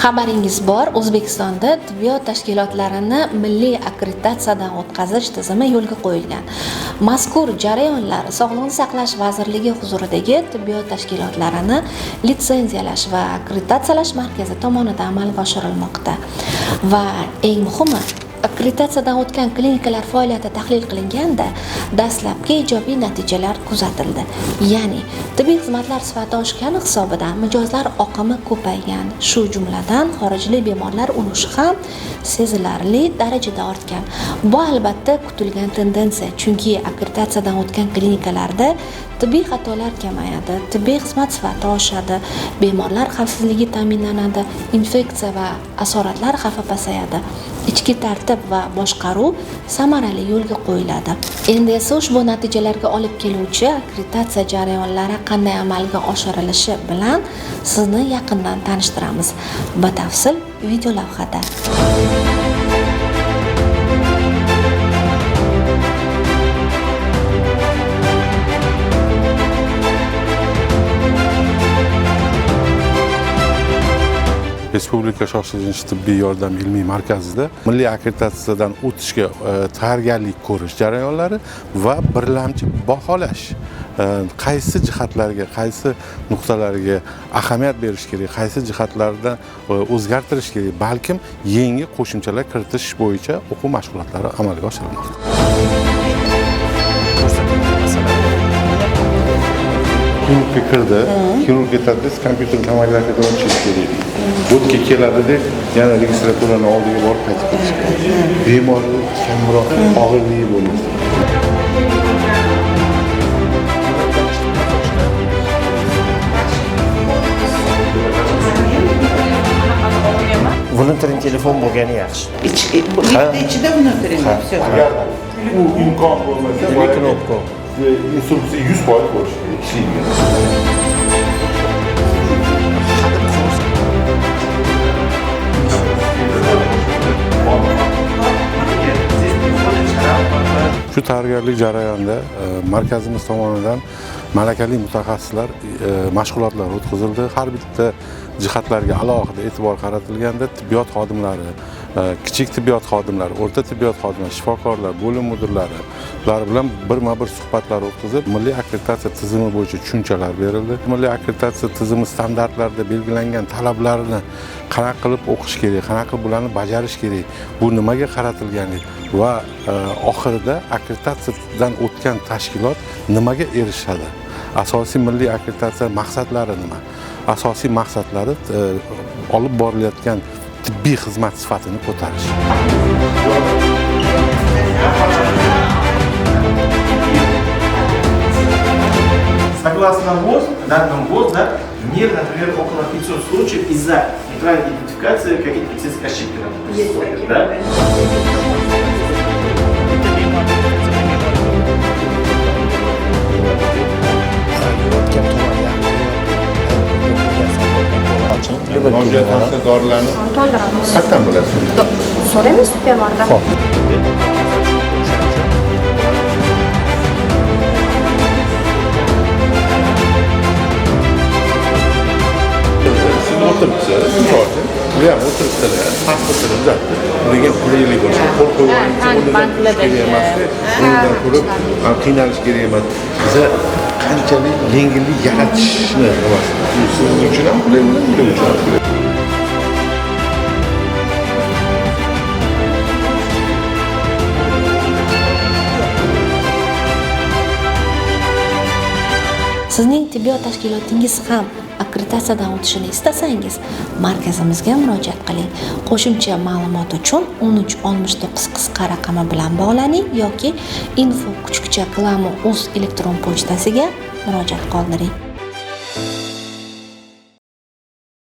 Xabaringiz bor, O'zbekistonda tibbiyot tashkilotlarini milliy akkreditatsiyadan o'tkazish tizimi yo'lga qo'yilgan. Mazkur jarayonlar Sog'liqni saqlash vazirligi huzuridagi tibbiyot tashkilotlarini litsenziyalash va akkreditatsiyalash markazi tomonidan amalga oshirilmoqda. Va eng muhimi, akkreditatsiyadan o'tgan klinikalar faoliyati tahlil qilinganda dastlabki ijobiy natijalar kuzatildi. Ya'ni tibbiy xizmatlar sifati oshgani hisobidan mijozlar oqimi ko'paygan, shu jumladan xorijlik bemorlar ulushi ham sezilarli darajada ortgan. Bu albatta kutilgan tendensiya, chunki akkreditatsiyadan o'tgan klinikalarda tibbiy xatolar kamayadi, tibbiy xizmat sifati oshadi, bemorlar xavfsizligi ta'minlanadi, infeksiya va asoratlar xavfi pasayadi, ichki tartib va boshqaruv samarali yo'lga qo'yiladi. Endi esa ushbu natijalarga olib keluvchi akkreditatsiya jarayonlari qanday amalga oshirilishi bilan sizni yaqindan tanishtiramiz. Batafsil video lavhada. Respublika shoshilinch tibbiy yordam ilmiy markazida milliy akkreditatsiyadan o'tishga tayyorgarlik ko'rish jarayonlari va birlamchi baholash, qaysi jihatlarga, qaysi nuqtalarga ahamiyat berish kerak, qaysi jihatlardan o'zgartirish kerak, balkim yangi qo'shimchalar kiritish bo'yicha o'quv mashg'ulotlari amalga oshirilmoqda. Xirurgga kirdi, xirurgga tadris kompyuter tomografiyadan o'tish kerak. O'tga keladi deb yana registraturani oldiga borib qaytib kelish kerak. Bemorni kamroq og'irligi bo'ladi. Внутренний telefon bo'lgani yaxshi. Ichida внутренний, всё. Agar u imkon bo'lmasa, knopka. Instruksiya 100% bo'lishi kerak, ishlaydi. Shu tayyorgarlik jarayonida markazimiz tomonidan malakali mutaxassislar mashg'ulotlar o'tkazildi. Har bitta jihatlarga alohida e'tibor qaratilganda tibbiyot xodimlari, kichik tibbiyot xodimlari, o'rta tibbiyot xodimlari, shifokorlar, bo'lim mudirlari ular bilan birma-bir suhbatlar o'tkazib, milliy akkreditatsiya tizimi bo'yicha tushunchalar berildi. Milliy akkreditatsiya tizimi standartlarida belgilangan talablarni qanaqa qilib o'qish kerak, qanaqa qilib bularni bajarish kerak, bu nimaga qaratilganlik va oxirida akkreditatsiyadan o'tgan tashkilot nimaga erishadi? Asosiy milliy akkreditatsiya maqsadlari nima? Asosiy maqsadlari olib borilayotgan tibbiy xizmat sifatini ko'tarish. Согласно ВОЗ, данным ВОЗ, да, в мире, например, около 500 случаев из-за неправильной идентификации какие-то медицинские ошибки происходят, да? Mavjud dorilarni to'ldiramiz. Qayerdan bilasiz? So'raymiz bemordan. Siz o'tiribsiz, misol uchun, ular ham o'tiribdilar, pasportini uzatdi. Ularga qulaylik bo'lsin, qo'l qo'yib o'rnidan turish kerak emasda, o'rnidan turib qiynalish kerak emas. Biza qanchalik yengillik yaratishni nimasi. Siz uchun ham qulay bo'ladi, ular uchun ham qulay. Sizning tibbiyot tashkilotingiz ham akkreditatsiyadan o'tishini istasangiz, markazimizga murojaat qiling. Qo'shimcha ma'lumot uchun 1369 qisqa raqami bilan bog'laning yoki info@klamo.uz elektron pochtasiga murojaat qoldiring.